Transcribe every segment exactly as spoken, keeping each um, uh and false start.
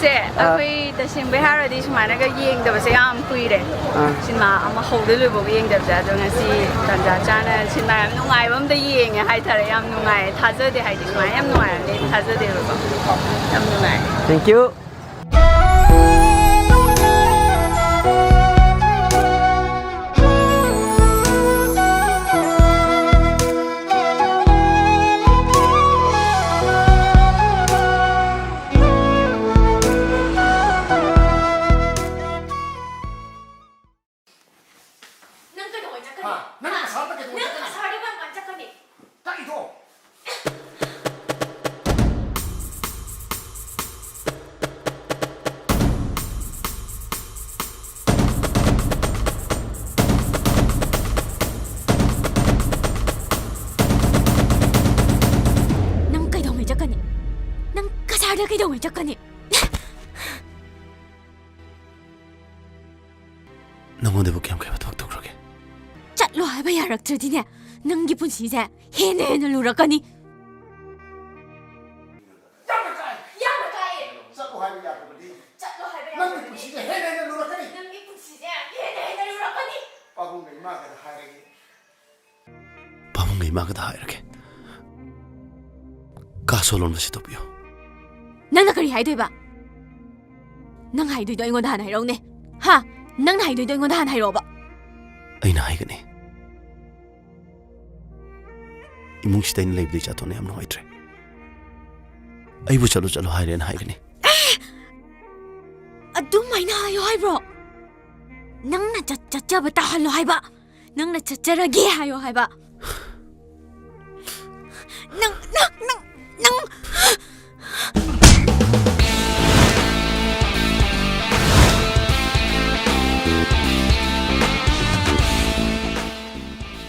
ꯁꯦ, ꯑꯥ꯫ ꯑꯩꯈꯣꯏ ꯇꯁꯦꯡꯕꯩ ꯍꯥꯏꯔꯗꯤ ꯁꯨꯃꯥꯏꯅꯒ ꯌꯦꯡꯗꯕꯁꯦ ꯌꯥꯝ ꯀꯨꯏꯔꯦ꯫ ꯑꯥ꯫ ꯁꯤꯅꯦꯃꯥ ꯑꯃ ꯍꯧꯗꯩ ꯂꯣꯏꯕꯧ ꯌꯦꯡꯗꯕꯁꯦ꯫ ꯑꯗꯣ ꯉꯁꯤ ꯇꯥꯟꯖꯥ ꯆꯥꯅ ꯁꯤꯅꯦꯃꯥ ꯌꯥꯝ ꯅꯨꯡꯉꯥꯏꯕ ꯑꯝꯗ ꯌꯦꯡꯉꯦ ꯍꯥꯏꯇꯥꯔꯦ꯫ ꯌꯥꯝ ꯅꯨꯡꯉꯥꯏ꯫ ꯊꯥꯖꯗꯦ, ꯍꯥꯏꯗꯤ ꯁꯨꯃꯥꯏꯅ ꯌꯥꯝ ꯅꯨꯡꯉꯥꯏꯔꯅꯤ ꯊꯥꯖꯗꯦꯕꯀꯣ꯫ ꯌꯥꯝ ꯅꯨꯡꯉꯥꯏ꯫ Thank you. ꯅꯪ ꯀꯩꯗꯧꯉꯩ ꯆꯠꯀꯅꯤ? ꯍꯥ? ꯅꯪ ꯍꯥ? ꯀꯁꯥꯔꯗ ꯀꯩꯗꯧꯉꯩ ꯅꯪ ꯆꯠꯀꯅꯤ? ꯀꯁꯥꯔꯗ ꯀꯔꯝ ꯀꯥꯟ ꯆꯠꯀꯅꯤ? ꯇꯥꯛꯏꯗꯣ꯫ ꯅꯪ ꯀꯩꯗꯧꯉꯩ ꯆꯠꯀꯅꯤ? ꯅꯪ ꯀꯁꯥꯔꯗ ꯀꯩꯗꯧꯉꯩ ꯆꯠꯀꯅꯤ? ꯅꯉꯣꯟꯗꯕꯨ ꯀꯌꯥꯝ ꯀꯌꯥꯝ ꯊꯕꯛ ꯇꯧꯈ꯭ꯔꯒꯦ? ꯆꯠꯂꯣ ꯍꯥꯏꯕ ꯌꯥꯔꯛꯇ꯭ꯔꯗꯤꯅꯦ, ꯅꯪꯒꯤ ꯄꯨꯟꯁꯤꯁꯦ ꯍꯦꯟꯅ ꯍꯦꯟꯅ ꯂꯨꯔꯛꯀꯅꯤ꯫ ꯌꯥꯝꯅ ꯀꯥꯏ! ꯌꯥꯝꯅ ꯀꯥꯏ! ꯆꯠꯂꯣ ꯍꯥꯏꯕ ꯌꯥꯗ꯭ꯔꯕꯗꯤ ꯆꯠꯂꯣ ꯍꯥꯏꯕ ꯅꯪꯒꯤ ꯌꯥꯗ꯭ꯔꯕꯗꯤ ꯄꯨꯟꯁꯤꯁꯦ ꯍꯦꯟꯅ ꯍꯦꯟꯅ ꯂꯨꯔꯛꯀꯅꯤ꯫ ꯅꯪꯒꯤ ꯄꯨꯟꯁꯤꯁꯦ ꯍꯦꯟꯅ ꯍꯦꯟꯅ ꯂꯨꯔꯛꯀꯅꯤ꯫ ꯄꯥꯕꯨꯡꯒ ꯏꯃꯥꯒꯗ ꯍꯥꯏꯔꯒꯦ꯫ ꯄꯥꯕꯨꯡꯒ ꯏꯃꯥꯒꯗ ꯍꯥꯏꯔꯒꯦ꯫ ꯀꯥ ꯁꯣꯂꯣꯟꯕꯁꯤ ꯇꯣꯛꯄꯤꯌꯨ꯫ ꯅꯪꯅ ꯀꯔꯤ ꯍꯥꯏꯗꯣꯏꯕ? ꯅꯪ ꯍꯥꯏꯗꯣꯏꯗꯣ ꯑꯩꯉꯣꯟꯗ ꯍꯥꯟꯅ ꯍꯥꯏꯔꯛꯎꯅꯦ꯫ ꯍꯥ? ꯅꯪꯅ ꯍꯥꯏꯗꯣꯏꯗꯣ ꯑꯩꯉꯣꯟꯗ ꯍꯥꯟꯅ ꯍꯥꯏꯔꯛꯑꯣꯕ꯫ ꯑꯩꯅ ꯍꯥꯏꯒꯅꯤ꯫ ꯏꯃꯨꯡꯁꯤꯗ ꯑꯩꯅ ꯂꯩꯕꯗ ꯏꯆꯥꯊꯣꯟꯅ ꯌꯥꯝ ꯅꯨꯡꯉꯥꯏꯇ꯭ꯔꯦ꯫ ꯑꯩꯕꯨ ꯆꯠꯂꯨ ꯆꯠꯂꯨ ꯍꯥꯏꯔꯦꯅ ꯍꯥꯏꯒꯅꯤ꯫ ꯑꯗꯨꯃꯥꯏꯅ ꯍꯥꯏꯌꯣ ꯍꯥꯏꯕ꯭ꯔꯣ? ꯅꯪꯅ ꯆꯠ-, ꯆꯠꯆꯕ ꯇꯥꯍꯜꯂꯣ ꯍꯥꯏꯕ? ꯅꯪꯅ ꯆꯠꯆꯔꯒꯦ ꯍꯥꯏꯌꯣ ꯍꯥꯏꯕ? ꯅꯪ, ꯅꯪ, ꯅꯪ, ꯅꯪ꯫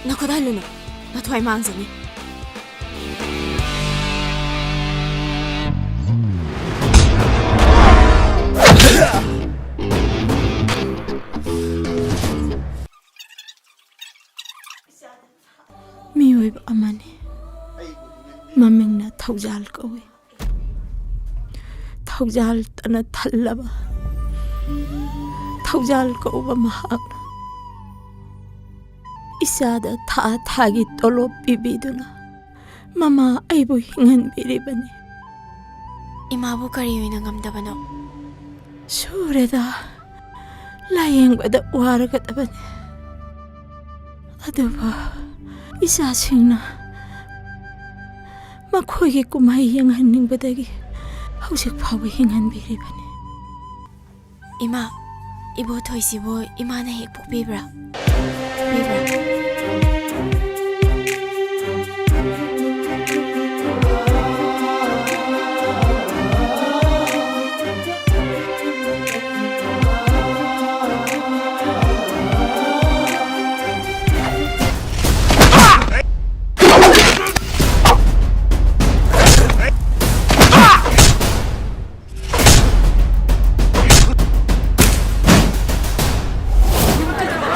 ꯅꯈꯨꯠ ꯍꯜꯂꯨꯅꯨ꯫ ꯅꯊ꯭ꯋꯥꯏ ꯃꯥꯡꯖꯅꯤ꯫ ꯃꯤꯑꯣꯏꯕ ꯑꯃꯅꯤ꯫ ꯃꯃꯤꯡꯅ ꯊꯧꯖꯥꯜ ꯀꯧꯏ꯫ ꯊꯧꯖꯥꯜꯇꯅ ꯊꯜꯂꯕ ꯊꯧꯖꯥꯜ ꯀꯧꯕ ꯃꯍꯥꯛꯅ ꯏꯆꯥꯗ ꯊꯥ ꯊꯥꯒꯤ ꯇꯣꯂꯣꯞ ꯄꯤꯕꯤꯗꯨꯅ ꯃꯃꯥ ꯑꯩꯕꯨ ꯍꯤꯡꯍꯟꯕꯤꯔꯤꯕꯅꯤ꯫ ꯏꯃꯥꯕꯨ ꯀꯔꯤ ꯑꯣꯏꯅ ꯉꯝꯗꯕꯅꯣ? ꯁꯨꯔꯦꯗ, ꯂꯥꯌꯦꯡꯕꯗ ꯋꯥꯔꯒꯗꯕꯅꯤ꯫ ꯑꯗꯨꯕꯨ ꯏꯆꯥꯁꯤꯡꯅ ꯃꯈꯣꯏꯒꯤ ꯀꯨꯝꯍꯩ ꯌꯦꯡꯍꯟꯅꯤꯡꯕꯗꯒꯤ ꯍꯧꯖꯤꯛ ꯐꯥꯎꯕ ꯍꯤꯡꯍꯟꯕꯤꯔꯤꯕꯅꯤ꯫ ꯏꯃꯥ, ꯏꯕꯣꯊꯣꯏꯁꯤꯕꯨ ꯏꯃꯥꯅ ꯍꯦꯛ ꯄꯣꯛꯄꯤꯕ꯭ꯔꯥ? ꯄꯤꯕ꯭ꯔꯥ?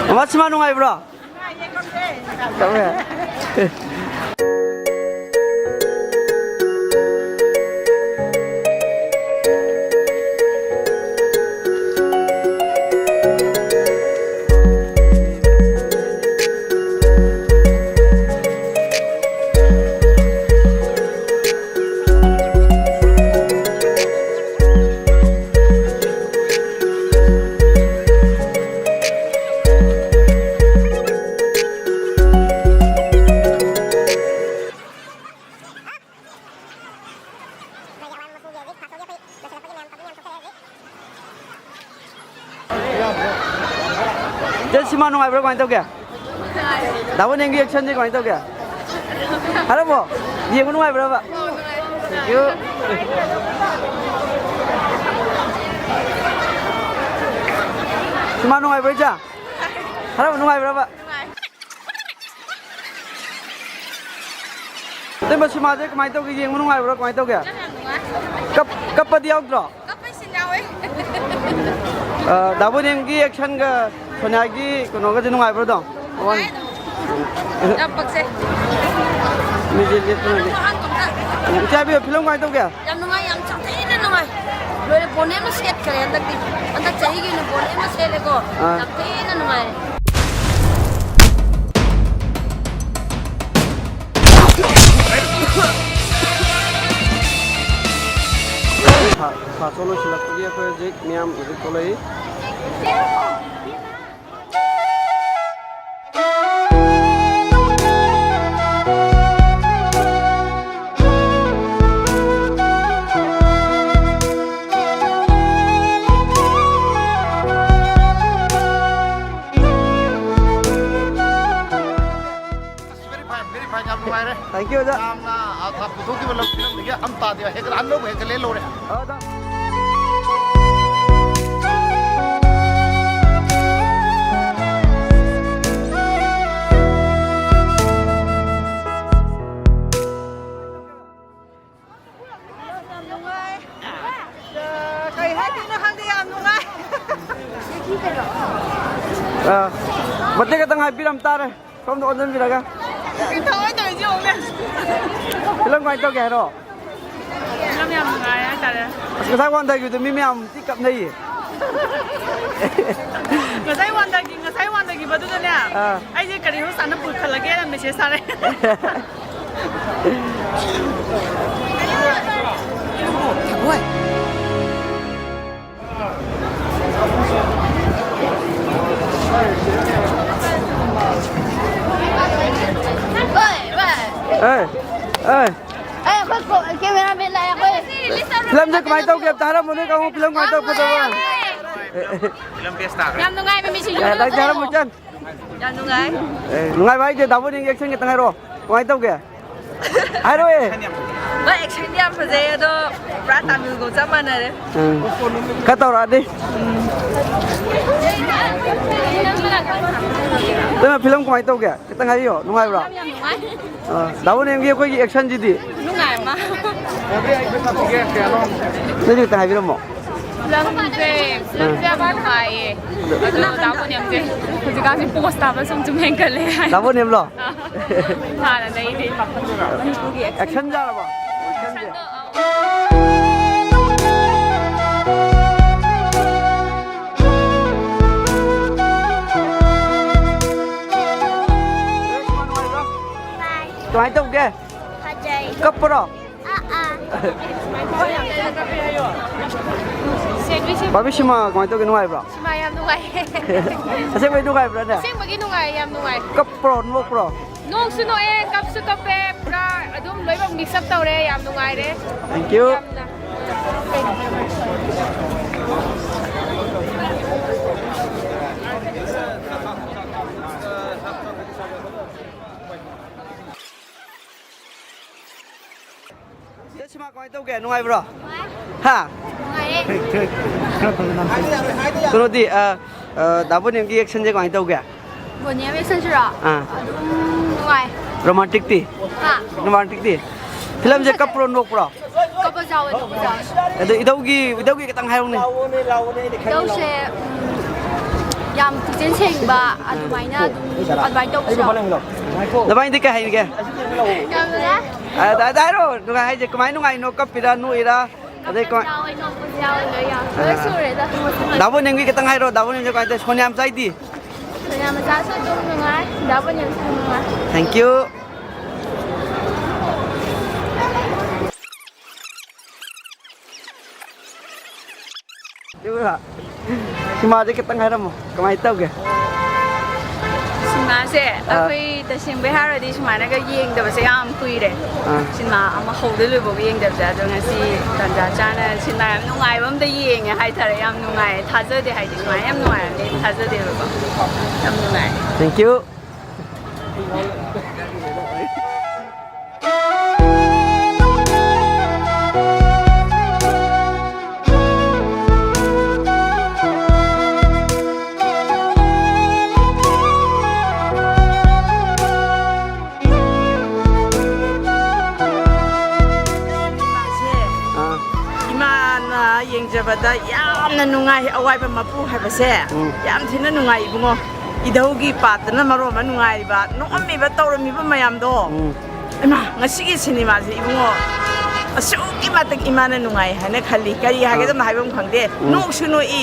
ꯃꯃꯥ, ꯁꯤꯃꯥ ꯅꯨꯡꯉꯥꯏꯕ꯭ꯔꯣ? ꯏꯆꯦ, ꯁꯤꯃꯥ ꯅꯨꯡꯉꯥꯏꯕ꯭ꯔꯥ, ꯀꯃꯥꯏꯅ ꯇꯧꯒꯦ? ꯗꯥ ꯕꯣꯅꯦꯒꯤ actionꯁꯦ ꯀꯃꯥꯏꯅ ꯇꯧꯒꯦ? ꯍꯥꯏꯔꯝꯃꯣ꯫ ꯌꯦꯡꯕ ꯅꯨꯡꯉꯥꯏꯕ꯭ꯔꯕ? Thank you꯫ ꯁꯤꯃꯥ ꯅꯨꯡꯉꯥꯏꯕ꯭ꯔꯥ, ꯏꯆꯦ? ꯍꯥꯏꯔꯝꯃꯣ, ꯅꯨꯡꯉꯥꯏꯕ꯭ꯔꯕ? ꯑꯇꯩꯃ, ꯁꯤꯃꯥꯁꯦ ꯀꯃꯥꯏꯅ ꯇꯧꯒꯦ? ꯌꯦꯡꯕ ꯅꯨꯡꯉꯥꯏꯕ꯭ꯔꯣ? ꯀꯃꯥꯏꯅ ꯇꯧꯒꯦ? ꯌꯥꯝ ꯅꯨꯡꯉꯥꯏ꯫ ꯀꯞ-, ꯀꯞꯄꯗꯤ ꯌꯥꯎꯗ꯭ꯔꯣ? ꯀꯞꯄꯩ scene ꯌꯥꯎꯋꯦ꯫ ꯑ, ꯗꯥ ꯕꯣꯅꯦꯒꯤ actionꯒ ꯁꯣꯅꯤꯌꯥꯒꯤ ꯀꯩꯅꯣꯒꯁꯦ ꯅꯨꯡꯉꯥꯏꯕ꯭ꯔꯣ ꯑꯗꯨꯝ? ꯅꯨꯡꯉꯥꯏ ꯑꯗꯨꯝ꯫ ꯌꯥꯝ ꯄꯛꯆꯩ꯫ ꯃꯤꯁꯦ ꯂꯦꯞꯄꯅꯗꯤ꯫ ꯏꯆꯦ ꯏꯕꯦꯝꯃ, film ꯀꯃꯥꯏꯅ ꯇꯧꯒꯦ? ꯌꯥꯝ ꯅꯨꯡꯉꯥꯏ, ꯌꯥꯝ ꯊꯤꯅ ꯅꯨꯡꯉꯥꯏ꯫ ꯕꯣꯅꯦ ꯑꯃ ꯁꯦꯠꯈ꯭ꯔꯦ ꯍꯟꯗꯛꯇꯤ꯫ ꯍꯟꯗꯛ ꯆꯍꯤꯒꯤ ꯑꯣꯏꯅ ꯕꯣꯅꯦ ꯑꯃ ꯁꯦꯠꯂꯦꯀꯣ꯫ ꯑꯥ꯫ ꯌꯥꯝ ꯊꯤꯅ ꯅꯨꯡꯉꯥꯏꯔꯦ꯫ ꯁꯥ-, ꯁꯥ ꯆꯣ ꯂꯣꯏꯁꯤꯜꯂꯛꯄꯒꯤ ꯑꯩꯈꯣꯏ ꯍꯧꯖꯤꯛ ꯃꯤꯌꯥꯝ ꯍꯧꯖꯤꯛ ꯊꯣꯛꯂꯛꯏ꯫ Very fine, very fine, ꯌꯥꯝ ꯅꯨꯡꯉꯥꯏꯔꯦ꯫ Thank you, ꯑꯣꯖꯥ꯫ ꯌꯥꯝꯅ, ꯑ, ꯊ-, ꯄꯨꯊꯣꯛꯈꯤꯕ ꯂꯧꯁꯤꯡ ꯑꯃꯗꯒꯤ ꯑꯝ ꯇꯥꯗꯦ꯫ ꯍꯦꯛ ꯑꯅꯧꯕ ꯍꯦꯛꯇ ꯂꯦꯟ ꯂꯧꯔꯦ꯫ ꯑꯣꯖꯥ꯫ ꯌꯥꯝ ꯅꯨꯡꯉꯥꯏ꯫ ꯑ, ꯀꯩ ꯍꯥꯏꯗꯣꯏꯅꯣ ꯈꯪꯗꯦ, ꯌꯥꯝ ꯅꯨꯡꯉꯥꯏ꯫ ꯑ, ꯃꯇꯦꯛ ꯈꯛꯇꯪ ꯍꯥꯏꯕꯤꯔꯝ ꯇꯥꯔꯦ, ꯁꯣꯝꯗ ꯑꯣꯟꯁꯤꯟꯕꯤꯔꯒ꯫ ꯊꯑꯣꯏ ꯇꯧꯔꯤꯁꯦ ꯌꯦꯡꯉꯨꯅꯦ꯫ ꯐꯤꯂꯝ ꯀꯃꯥꯏꯅ ꯇꯧꯒꯦ ꯍꯥꯏꯔꯣ? ꯐꯤꯂꯝ ꯌꯥꯝ ꯅꯨꯡꯉꯥꯏ ꯍꯥꯏꯇꯥꯔꯦ꯫ ꯑꯁ, ꯉꯁꯥꯏ ꯋꯥꯟꯗꯒꯤꯗꯨ ꯃꯤ ꯃꯌꯥꯝ ꯊꯤ ꯀꯞꯅꯩꯌꯦ꯫ ꯉꯁꯥꯏ ꯋꯥꯟꯗꯒꯤ-, ꯉꯁꯥꯏ ꯋꯥꯟꯗꯒꯤꯕꯗꯨꯗꯅꯦ, ꯑꯥ꯫ ꯑꯩꯁꯦ ꯀꯔꯤꯅꯣ ꯁꯥꯟꯅ ꯄꯨꯈꯠꯂꯒꯦꯅ ꯃꯦꯁꯦꯖ ꯊꯥꯔꯛꯑꯦ꯫ ꯍꯣꯏ, ꯍꯣꯏ꯫ ꯑꯦ, ꯑꯦ꯫ ꯑꯦ, ꯑꯩꯈꯣꯏ ꯀꯣ-, ꯀꯦꯃꯦꯔꯥꯃꯦꯟ ꯂꯥꯛꯑꯦ, ꯑꯩꯈꯣꯏ꯫ ꯐꯤꯂꯝꯁꯦ ꯀꯃꯥꯏꯅ ꯇꯧꯒꯦ? ꯑꯝꯇ ꯍꯥꯏꯔꯝꯃꯨꯅꯦ, ꯀꯥꯡꯉꯨ, ꯐꯤꯂꯝ ꯀꯃꯥꯏꯅ ꯇꯧ-, ꯐꯖꯕ꯭ꯔꯥ? ꯌꯥꯝ ꯅꯨꯡꯉꯥꯏ, ꯃꯤꯃꯤ ꯁꯤꯡꯖꯨ ꯑꯦ, ꯅꯪꯁꯨ ꯍꯥꯏꯔꯝꯃꯨ, ꯆꯟ꯫ ꯌꯥꯝ ꯅꯨꯡꯉꯥꯏ꯫ ꯑꯦ, ꯅꯨꯡꯉꯥꯏꯕ ꯍꯥꯏꯁꯦ ꯗꯥꯕꯣ ꯅꯪꯒꯤ action ꯈꯤꯇꯪ ꯍꯥꯏꯔꯛꯑꯣ꯫ ꯀꯃꯥꯏꯅ ꯇꯧꯒꯦ? ꯍꯥꯏꯔꯛꯑꯣ, ꯑꯦ꯫ ꯚꯥꯏ, actionꯗꯤ ꯌꯥꯝ ꯐꯖꯩ, ꯑꯗꯣ ꯄꯨꯔꯥ ꯇꯥꯃꯤꯜꯒ ꯆꯞ ꯃꯥꯟꯅꯔꯦ꯫ ꯎꯝ꯫ ꯈꯔ ꯇꯧꯔꯛꯑꯗꯤ꯫ ꯎꯝ꯫ ꯅꯪ ꯐꯤꯂꯝ ꯀꯃꯥꯏꯅ ꯇꯧꯒꯦ? ꯈꯤꯇꯪ ꯍꯥꯏꯕꯤꯌꯣ, ꯅꯨꯡꯉꯥꯏꯕ꯭ꯔꯣ? ꯌꯥꯝ ꯅꯨꯡꯉꯥꯏ꯫ ꯑ, ꯗꯥꯕꯣ ꯅꯦꯝꯒꯤ ꯑꯩꯈꯣꯏꯒꯤ actionꯁꯤꯗꯤ? ꯅꯨꯡꯉꯥꯏ ꯃꯥ꯫ ꯅꯣꯏꯁꯨ ꯈꯤꯇꯪ ꯍꯥꯏꯕꯤꯔꯝꯃꯣ꯫ ꯐꯤꯂꯝꯁꯦ, ꯐꯤꯂꯝꯁꯦ ꯌꯥꯝ ꯅꯨꯡꯉꯥꯏꯌꯦ꯫ ꯑꯗꯣ ꯗꯥꯕꯣ ꯅꯦꯝꯁꯦ ꯍꯧꯖꯤꯛꯀꯥꯟꯁꯤ post ꯇꯥꯕ ꯁꯨꯝ ꯁꯨꯝ ꯍꯦꯟꯒꯠꯂꯦ ꯍꯥꯏ꯫ ꯗꯥꯕꯣ ꯅꯦꯝꯂꯣ? ꯑꯥ꯫ ꯍꯥꯟꯅꯗꯩꯗꯤ꯫ Action ꯌꯥꯔꯕꯣ? Actionꯁꯦ? ꯑꯥ꯫ ꯀꯞꯄ꯭ꯔꯣ? ꯁꯦꯡꯕꯤ, ꯁꯦꯡꯕꯤ꯫ ꯕꯥꯕꯤ, ꯁꯤꯃꯥ ꯀꯃꯥꯏꯅ ꯇꯧꯒꯦ? ꯅꯨꯡꯉꯥꯏꯕ꯭ꯔꯣ? ꯁꯤꯃꯥ ꯌꯥꯝ ꯅꯨꯡꯉꯥꯏꯌꯦ꯫ ꯑꯁꯦꯡꯕꯩ ꯅꯨꯡꯉꯥꯏꯕ꯭ꯔꯥꯅꯦ? ꯑꯁꯦꯡꯕꯒꯤ ꯅꯨꯡꯉꯥꯏ, ꯌꯥꯝ ꯅꯨꯡꯉꯥꯏ꯫ ꯀꯞꯄ꯭ꯔꯣ, ꯅꯣꯛꯄ꯭ꯔꯣ? ꯅꯣꯛꯁꯨ ꯅꯣꯛꯑꯦ, ꯀꯞꯁꯨ ꯀꯞꯄꯦ, ꯄꯨꯔꯥ ꯑꯗꯨꯝ ꯂꯣꯏꯅꯃꯛ mix up ꯇꯧꯔꯦ, ꯌꯥꯝ ꯅꯨꯡꯉꯥꯏꯔꯦ꯫ Thank you. ꯌꯥꯝꯅ꯫ ꯁꯤꯃꯥ ꯀꯃꯥꯏꯅ ꯇꯧꯒꯦ? ꯅꯨꯡꯉꯥꯏꯕ꯭ꯔꯣ? ꯍꯥ? ꯅꯨꯡꯉꯥꯏꯌꯦ꯫ ꯀꯩꯅꯣꯗꯤ, ꯑ, ꯑ, ꯗꯥ ꯕꯣꯅꯤꯝꯒꯤ actionꯁꯦ ꯀꯃꯥꯏꯅ ꯇꯧꯒꯦ? ꯕꯣꯅꯤꯝ actionꯁꯤꯔꯣ? ꯑꯥ꯫ ꯑꯗꯨꯝ ꯅꯨꯡꯉꯥꯏ꯫ Romanticꯇꯤ? ꯍꯥ? Romanticꯇꯤ? ꯐꯤꯂꯝꯁꯦ ꯀꯞꯄ꯭ꯔꯣ, ꯅꯣꯛꯄ꯭ꯔꯣ? ꯀꯞꯄꯁꯨ ꯌꯥꯎꯋꯦ, ꯅꯣꯛꯄꯁꯨ ꯌꯥꯎꯋꯦ꯫ ꯑꯗꯣ ꯏꯙꯧꯒꯤ, ꯏꯙꯧꯒꯤ ꯈꯤꯇꯪ ꯍꯥꯏꯔꯛꯎꯅꯦ꯫ ꯏꯙꯧꯁꯦ, ꯎꯝ, ꯌꯥꯝ ꯄꯨꯛꯆꯦꯜ ꯁꯦꯡꯕ, ꯑꯗꯨꯃꯥꯏꯅ ꯑꯗꯨꯝ ꯑꯗꯨꯃꯥꯏꯅ ꯇꯧꯕꯁꯨ ꯌꯥꯎꯋꯦ꯫ ꯅꯕꯥꯅꯤꯗꯤ ꯀꯩ ꯍꯥꯏꯔꯤꯒꯦ? ꯌꯥꯝ ꯅꯨꯡꯉꯥꯏ꯫ ꯑ, ꯑꯗ, ꯑꯗ ꯍꯥꯏꯔꯣ, ꯅꯨꯡꯉꯥꯏ ꯍꯥꯏꯁꯦ ꯀꯃꯥꯏ ꯅꯨꯡꯉꯥꯏꯅꯣ? ꯀꯞꯄꯤꯔꯥ, ꯅꯣꯛꯏꯔꯥ? ꯑꯗꯩ ꯀꯃꯥꯏ-, ꯀꯞꯄꯁꯨ ꯌꯥꯎꯋꯦ, ꯅꯣꯛꯄꯁꯨ ꯌꯥꯎꯋꯦ, ꯂꯣꯏ ꯌꯥꯎꯋꯦ꯫ ꯂꯣꯏ ꯑꯥ꯫ ꯁꯨꯔꯦꯗ꯫ ꯗꯥ ꯕꯣꯅꯤꯝꯒꯤ ꯈꯤꯇꯪ ꯍꯥꯏꯔꯣ, ꯗꯥ ꯕꯣꯅꯤꯝꯁꯦ ꯀꯃꯥꯏꯅ ꯇꯧꯋꯤ? ꯁꯣꯅꯤꯌꯥ ꯃꯆꯥꯗꯤ? ꯁꯣꯅꯤꯌꯥ ꯃꯆꯥꯁꯨ ꯑꯗꯨꯝ ꯅꯨꯡꯉꯥꯏ, ꯗꯥ ꯕꯣꯅꯤꯝꯁꯨ ꯑꯗꯨꯝ ꯅꯨꯡꯉꯥꯏ꯫ Thank you. ꯁꯤꯃꯥꯁꯦ ꯈꯤꯇꯪ ꯍꯥꯏꯔꯝꯃꯣ, ꯀꯃꯥꯏꯅ ꯇꯧꯒꯦ? ꯁꯤꯅꯦꯃꯥꯁꯦ ꯑꯥ꯫ ꯑꯩꯈꯣꯏ ꯇꯁꯦꯡꯕꯩ ꯍꯥꯏꯔꯨꯔꯗꯤ ꯁꯨꯃꯥꯏꯅꯒ ꯌꯦꯡꯗꯕꯁꯦ ꯌꯥꯝ ꯀꯨꯏꯔꯦ꯫ ꯑꯥ꯫ ꯁꯤꯅꯦꯃꯥ ꯑꯃ ꯍꯧꯗꯩ ꯂꯣꯏꯕꯧ ꯌꯦꯡꯗꯕꯁꯦ, ꯑꯗꯣ ꯉꯁꯤ ꯇꯥꯟꯖꯥ ꯆꯥꯅ ꯁꯤꯅꯦꯃꯥ ꯌꯥꯝ ꯅꯨꯡꯉꯥꯏꯕ ꯑꯝꯗ ꯌꯦꯡꯉꯦ ꯍꯥꯏꯇꯥꯔꯦ꯫ ꯌꯥꯝ ꯅꯨꯡꯉꯥꯏ, ꯊꯥꯖꯗꯦ, ꯍꯥꯏꯗꯤ ꯁꯨꯃꯥꯏꯅ ꯌꯥꯝ ꯅꯨꯡꯉꯥꯏꯔꯝꯅꯤ ꯊꯥꯖꯗꯦꯕꯀꯣ꯫ ꯌꯥꯝ ꯅꯨꯡꯉꯥꯏ꯫ Thank you. ꯑꯥ꯫ ꯏꯃꯥꯅ ꯌꯦꯡꯖꯕꯗ ꯌꯥꯝꯅ ꯅꯨꯡꯉꯥꯏ꯫ ꯑꯋꯥꯏꯕ ꯃꯄꯨ ꯍꯥꯏꯕꯁꯦ ꯎꯝ꯫ ꯌꯥꯝ ꯊꯤꯅ ꯅꯨꯡꯉꯥꯏ ꯏꯕꯨꯡꯉꯣ꯫ ꯏꯙꯧꯒꯤ ꯄꯥꯠꯇꯅ ꯃꯔꯣꯟ ꯑꯃ ꯅꯨꯡꯉꯥꯏꯔꯤꯕ, ꯅꯣꯛꯑꯝꯃꯤꯕ ꯇꯧꯔꯝꯃꯤꯕ ꯃꯌꯥꯝꯗꯣ꯫ ꯎꯝ꯫ ꯏꯃꯥ, ꯉꯁꯤꯒꯤ ꯁꯤꯅꯦꯃꯥꯁꯦ ꯏꯕꯨꯡꯉꯣ, ꯑꯁꯨꯛꯀꯤ ꯃꯇꯤꯛ ꯏꯃꯥꯅ ꯅꯨꯡꯉꯥꯏ ꯍꯥꯏꯅ ꯈꯜꯂꯤ꯫ ꯀꯔꯤ ꯍꯥꯏꯒꯗꯕꯅꯣ ꯎꯝ꯫ ꯍꯥꯏꯕ ꯑꯃ ꯈꯪꯗꯦ꯫ ꯎꯝ꯫ ꯅꯣꯛꯁꯨ ꯅꯣꯛꯏ,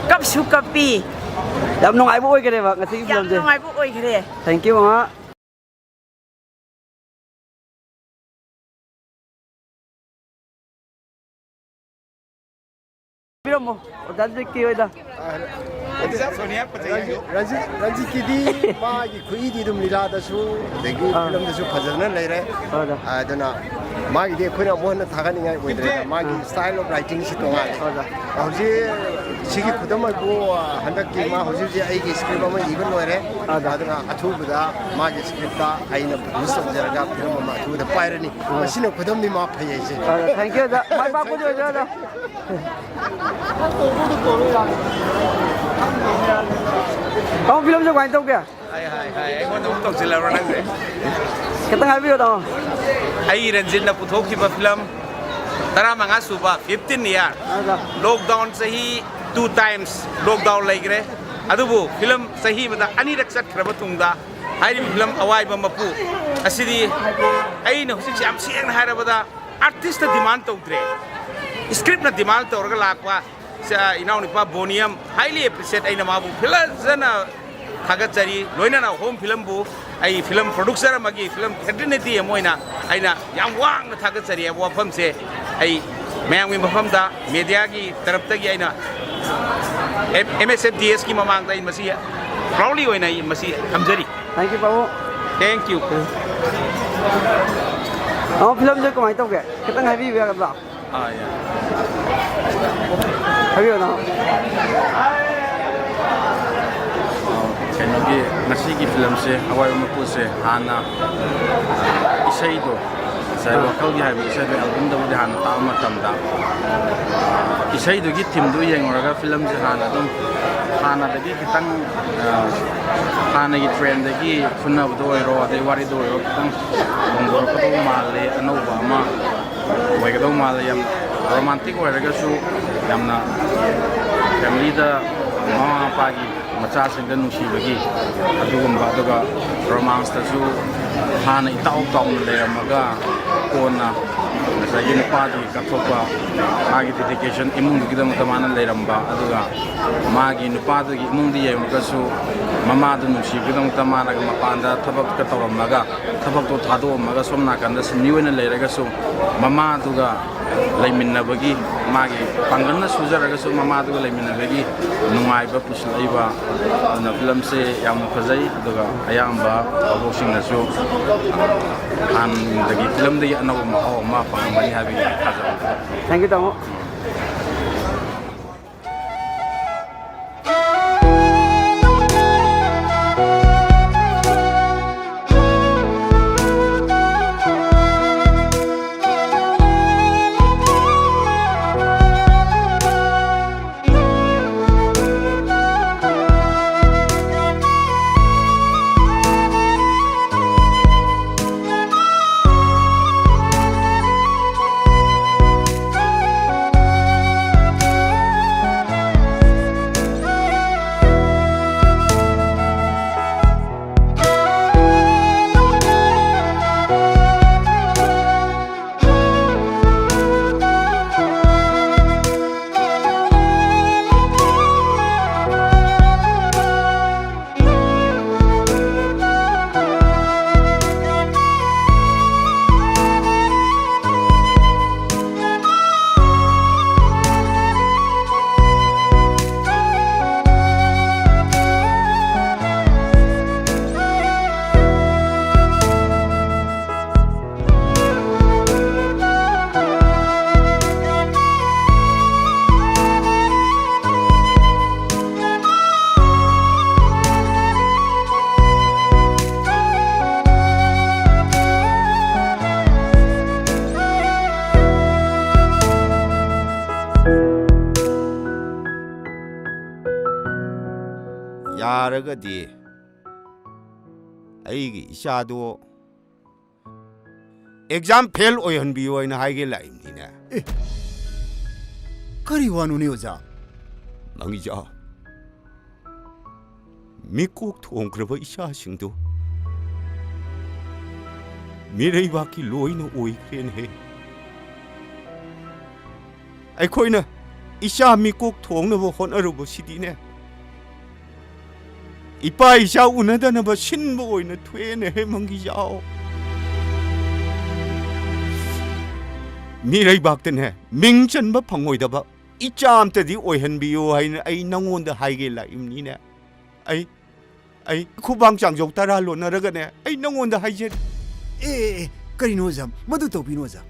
ꯀꯞꯁꯨ ꯀꯞꯄꯤ꯫ ꯌꯥꯝ ꯅꯨꯡꯉꯥꯏꯕ ꯑꯣꯏꯈꯔꯦꯕ ꯉꯁꯤꯒꯤ ꯌꯥꯝ ꯐꯤꯂꯝꯁꯦ꯫ ꯅꯨꯡꯉꯥꯏꯕ ꯑꯣꯏꯈꯔꯦ꯫ Thank you, ꯃꯃꯥ꯫ ꯄꯤꯔꯝꯃꯣ ꯑꯣꯖꯥ ꯖꯦꯛꯀꯤ ꯍꯣꯏꯗ꯫ ꯔꯟꯖꯤꯠ, ꯔꯟꯖꯤꯠꯀꯤꯗꯤ ꯃꯥꯒꯤ ꯈꯨꯏꯗꯤ ꯑꯗꯨꯝ ꯂꯤꯂꯥꯗꯁꯨ ꯑꯗꯒꯤ ꯑꯥ꯫ ꯐꯤꯂꯝꯗꯁꯨ ꯐꯖꯅ ꯂꯩꯔꯦ꯫ ꯍꯣꯏꯗ꯫ ꯑꯗꯨꯅ ꯃꯥꯒꯤꯗꯤ ꯑꯩꯈꯣꯏꯅ ꯑꯃꯨꯛ ꯍꯟꯅ ꯊꯥꯒꯠꯅꯤꯡꯉꯥꯏ ꯑꯣꯏꯗ꯭ꯔꯦ꯫ ꯃꯥꯒꯤ ꯑꯥ꯫ Style of writing ꯁꯤ ꯇꯣꯉꯥꯜꯂꯦ꯫ ꯍꯣꯏꯗ꯫ ꯍꯧꯖꯤꯛ ꯁꯤꯒꯤ ꯈꯨꯗꯝ ꯑꯣꯏꯕꯨ ꯍꯟꯗꯛꯀꯤ ꯃꯥ ꯍꯧꯖꯤꯛ ꯍꯧꯖꯤꯛ ꯑꯩꯒꯤ script ꯑꯃ ꯏꯕ ꯂꯣꯏꯔꯦ꯫ ꯍꯣꯏꯗ꯫ ꯑꯗꯨꯅ ꯑꯊꯨꯕꯗ ꯃꯥꯒꯤ script ꯑꯩꯅ produce ꯇꯧꯖꯔꯒ ꯐꯤꯂꯝ ꯑꯃ ꯑꯊꯨꯕꯗ ꯄꯥꯏꯔꯅꯤ꯫ ꯍꯣꯏ꯫ ꯃꯁꯤꯅ ꯈꯨꯗꯝꯅꯤ ꯃꯥ ꯐꯩ ꯍꯥꯏꯁꯦ꯫ ꯍꯣꯏꯗ꯫ Thank you ꯑꯣꯖꯥ꯫ ꯃꯥꯏ ꯄꯥꯛꯄꯗꯤ ꯑꯣꯏꯖꯔꯣ ꯑꯣꯖꯥ꯫ ꯇꯥꯃꯣ, ꯐꯤꯂꯝꯁꯦ ꯀꯃꯥꯏꯅ ꯇꯧꯒꯦ? ꯍꯥꯏ, ꯍꯥꯏ, ꯍꯥꯏ, ꯑꯩꯉꯣꯟꯗ ꯑꯃꯨꯛ ꯇꯧꯁꯤꯜꯂꯕ꯭ꯔꯣ ꯅꯪꯁꯦ? ꯈꯤꯇꯪ ꯍꯥꯏꯕꯤꯌꯨ, ꯇꯥꯃꯣ꯫ ꯑꯩ ꯔꯟꯖꯤꯠꯅ ꯄꯨꯊꯣꯛꯈꯤꯕ ꯐꯤꯂꯝ ꯇꯔꯥꯃꯉꯥ ꯁꯨꯕ, fifteen year꯫ ꯑꯗ꯫ Lockdown ꯆꯍꯤ two times lockdown ꯂꯩꯈ꯭ꯔꯦ꯫ ꯑꯗꯨꯕꯨ ꯐꯤꯂꯝ ꯆꯍꯤ ꯑꯃꯗ ꯑꯅꯤꯔꯛ ꯆꯠꯈ꯭ꯔꯕ ꯇꯨꯡꯗ, ꯍꯥꯏꯔꯤꯕ ꯐꯤꯂꯝ ꯑꯋꯥꯏꯕ ꯃꯄꯨ ꯑꯁꯤꯗꯤ ꯑꯩꯅ ꯍꯧꯖꯤꯛꯁꯦ ꯌꯥꯝ ꯁꯦꯡꯅ ꯍꯥꯏꯔꯕꯗ artist ꯅ demand ꯇꯧꯗ꯭ꯔꯦ, script ꯅ demand ꯇꯧꯔꯒ ꯂꯥꯛꯄ ꯁ-, ꯏꯅꯥꯎꯅꯨꯄꯥ ꯕꯣꯅꯤꯌꯝ, highly appreciate, ꯑꯩꯅ ꯃꯥꯕꯨ ꯐꯖꯅ ꯊꯥꯒꯠꯆꯔꯤ꯫ ꯂꯣꯏꯅꯅ ꯍꯣꯝ ꯐꯤꯂꯝꯕꯨ ꯑꯩ ꯐꯤꯂꯝ producer ꯑꯃꯒꯤ ꯐꯤꯂꯝ fraternity ꯑꯃ ꯑꯣꯏꯅ ꯑꯩꯅ ꯌꯥꯝ ꯋꯥꯡꯅ ꯊꯥꯒꯠꯆꯔꯤ ꯍꯥꯏꯕ ꯋꯥꯐꯝꯁꯦ ꯑꯩ ꯃꯌꯥꯝꯒꯤ ꯃꯐꯝꯗ, media ꯒꯤ ꯇꯔꯞꯇꯒꯤ ꯑꯩꯅ M-, M S F D S ꯀꯤ ꯃꯃꯥꯡꯗ ꯑꯩ ꯃꯁꯤ proudly ꯑꯣꯏꯅ ꯑꯩ ꯃꯁꯤ ꯊꯝꯖꯔꯤ꯫ Thank you, ꯄꯥꯕꯨꯡ꯫ Thank you꯫ ꯇꯥꯃꯣ, ꯐꯤꯂꯝꯁꯦ ꯀꯃꯥꯏꯅ ꯇꯧꯒꯦ? ꯈꯤꯇꯪ ꯍꯥꯏꯕꯤꯕ ꯌꯥꯒꯗ꯭ꯔꯥ? ꯑꯥ, ꯌꯥꯏ꯫ ꯍꯥꯏꯕꯤꯌꯨ, ꯇꯥꯃꯣ꯫ ꯑꯥ, ꯀꯩꯅꯣꯒꯤ, ꯉꯁꯤꯒꯤ ꯐꯤꯂꯝꯁꯦ, ꯑꯋꯥꯏꯕ ꯃꯄꯨꯁꯦ, ꯍꯥꯟꯅ, ꯑꯥ, ꯏꯁꯩꯗꯣ, ꯉꯁꯥꯏ ꯑꯥ꯫ ꯋꯥꯈꯜꯒꯤ ꯍꯥꯏꯕ ꯏꯁꯩꯗꯣ album ꯗꯕꯨꯗꯤ ꯍꯥꯟꯅ ꯇꯥꯕ ꯃꯇꯝꯗ, ꯏꯁꯩꯗꯨꯒꯤ theme ꯗꯨ ꯌꯦꯡꯉꯨꯔꯒ ꯐꯤꯂꯝꯁꯦ ꯍꯥꯟꯅ ꯑꯗꯨꯝ, ꯍꯥꯟꯅꯗꯒꯤ ꯈꯤꯇꯪ, ꯑ, ꯍꯥꯟꯅꯒꯤ trend ꯗꯒꯤ ꯐꯨꯅꯕꯗ ꯑꯣꯏꯔꯣ, ꯑꯗꯩ ꯋꯥꯔꯤꯗ ꯑꯣꯏꯔꯣ, ꯈꯤꯇꯪ ꯍꯣꯡꯗꯣꯔꯛꯀꯗꯧꯕ ꯃꯥꯜꯂꯦ, ꯑꯅꯧꯕ ꯑꯃ ꯑꯣꯏꯒꯗꯧꯕ ꯃꯥꯜꯂꯦ꯫ ꯌꯥꯝ romantic ꯑꯣꯏꯔꯒꯁꯨ ꯌꯥꯝꯅ family ꯗ ꯃꯃꯥ ꯃꯄꯥꯒꯤ ꯃꯆꯥꯁꯤꯡꯗ ꯅꯨꯡꯁꯤꯕꯒꯤ ꯑꯗꯨꯒꯨꯝꯕ, ꯑꯗꯨꯒ romance ꯇꯁꯨ ꯍꯥꯟꯅ ꯏꯇꯥꯎ ꯇꯥꯎꯅ ꯂꯩꯔꯝꯃꯒ ꯀꯣꯟꯅ ꯉꯁꯥꯏꯒꯤ ꯅꯨꯄꯥꯗꯨꯒꯤ ꯀꯠꯊꯣꯛꯄ, ꯃꯥꯒꯤ dedication, ꯏꯃꯨꯡꯗꯨꯒꯤꯗꯃꯛꯇ ꯃꯥꯅ ꯂꯩꯔꯝꯕ, ꯑꯗꯨꯒ ꯃꯥꯒꯤ ꯅꯨꯄꯥꯗꯨꯒꯤ ꯏꯃꯨꯡꯗ ꯌꯦꯡꯉꯒꯁꯨ ꯃꯃꯥꯗꯨ ꯅꯨꯡꯁꯤꯕꯒꯤꯗꯃꯛꯇ ꯃꯥꯅ ꯃꯄꯥꯟꯗ ꯊꯕꯛꯀ ꯇꯧꯔꯝꯃꯒ, ꯊꯕꯛꯇꯣ ꯊꯥꯗꯣꯛꯑꯝꯃꯒ ꯁꯣꯝ ꯅꯥꯀꯟꯗ ꯁꯤꯟꯃꯤ ꯑꯣꯏꯅ ꯂꯩꯔꯒꯁꯨ ꯃꯃꯥꯗꯨꯒ ꯂꯩꯃꯤꯟꯅꯕꯒꯤ, ꯃꯥꯒꯤ ꯄꯥꯡꯒꯜꯅ ꯁꯨꯖꯔꯒꯁꯨ ꯃꯃꯥꯗꯨꯒ ꯂꯩꯃꯤꯟꯅꯕꯒꯤ ꯅꯨꯡꯉꯥꯏꯕ ꯄꯨꯁꯤꯜꯂꯛꯏꯕ꯫ ꯑꯗꯨꯅ ꯐꯤꯂꯝꯁꯦ ꯌꯥꯝꯅ ꯐꯖꯩ, ꯑꯗꯨꯒ ꯑꯌꯥꯝꯕ ꯚꯥꯕꯣꯛꯁꯤꯡꯅꯁꯨ, ꯑ, ꯍꯥꯟꯅꯗꯒꯤ ꯐꯤꯂꯝꯗꯒꯤ ꯑꯅꯧꯕ ꯃꯍꯥꯎ ꯑꯃ ꯐꯪꯉꯝꯒꯅꯤ ꯍꯥꯏꯕꯒꯤ ꯊꯥꯖꯕ꯫ Thank you, ꯇꯥꯃꯣ꯫ ꯌꯥꯔꯒꯗꯤ ꯑꯩꯒꯤ ꯏꯆꯥꯗꯣ ꯑꯦꯛꯖꯥꯝ ꯐꯦꯜ ꯑꯣꯏꯍꯟꯕꯤꯌꯣ ꯍꯥꯏꯅ ꯍꯥꯏꯒꯦ ꯂꯥꯛꯏꯕꯅꯤꯅꯦ꯫ ꯑꯦ, ꯀꯔꯤ ꯋꯥꯅꯣꯅꯦ, ꯑꯣꯖꯥ? ꯃꯪꯒꯤꯖꯥꯎ, ꯃꯤꯀꯣꯛ ꯊꯣꯡꯈ꯭ꯔꯕ ꯏꯆꯥꯁꯤꯡꯗꯨ ꯃꯤꯔꯩꯕꯥꯛꯀꯤ ꯂꯣꯏꯅ ꯑꯣꯏꯈ꯭ꯔꯦꯅꯦꯍꯦ꯫ ꯑꯩꯈꯣꯏꯅ ꯏꯆꯥ ꯃꯤꯀꯣꯛ ꯊꯣꯡꯅꯕ ꯍꯣꯠꯅꯔꯨꯕꯁꯤꯗꯤꯅꯦ, ꯏꯄꯥ ꯏꯆꯥ ꯎꯅꯗꯅꯕ ꯁꯤꯟꯕ ꯑꯣꯏꯅ ꯊꯣꯛꯑꯦꯅꯦꯍꯦ, ꯃꯪꯒꯤꯖꯥꯎ꯫ ꯃꯤꯔꯩꯕꯥꯛꯇꯅꯦ ꯃꯤꯡ ꯆꯟꯕ ꯐꯪꯉꯣꯏꯗꯕ ꯏꯆꯥ ꯑꯝꯇꯗꯤ ꯑꯣꯏꯍꯟꯕꯤꯌꯨ ꯍꯥꯏꯅ ꯑꯩ ꯅꯪꯉꯣꯟꯗ ꯍꯥꯏꯒꯦ ꯂꯥꯛꯏꯕꯅꯤꯅꯦ꯫ ꯑꯩ ꯑꯩ ꯈꯨꯕꯥꯡ ꯆꯥꯡꯖꯧ ꯇꯔꯥ ꯂꯣꯟꯅꯔꯒꯅꯦ ꯑꯩ ꯅꯪꯉꯣꯟꯗ ꯍꯥꯏꯖꯔꯤ꯫ ꯑꯦ ꯑꯦ, ꯑꯦ, ꯀꯔꯤꯅꯣ ꯑꯣꯖꯥ? ꯃꯗꯨ ꯇꯧꯕꯤꯅꯣ ꯑꯣꯖꯥ꯫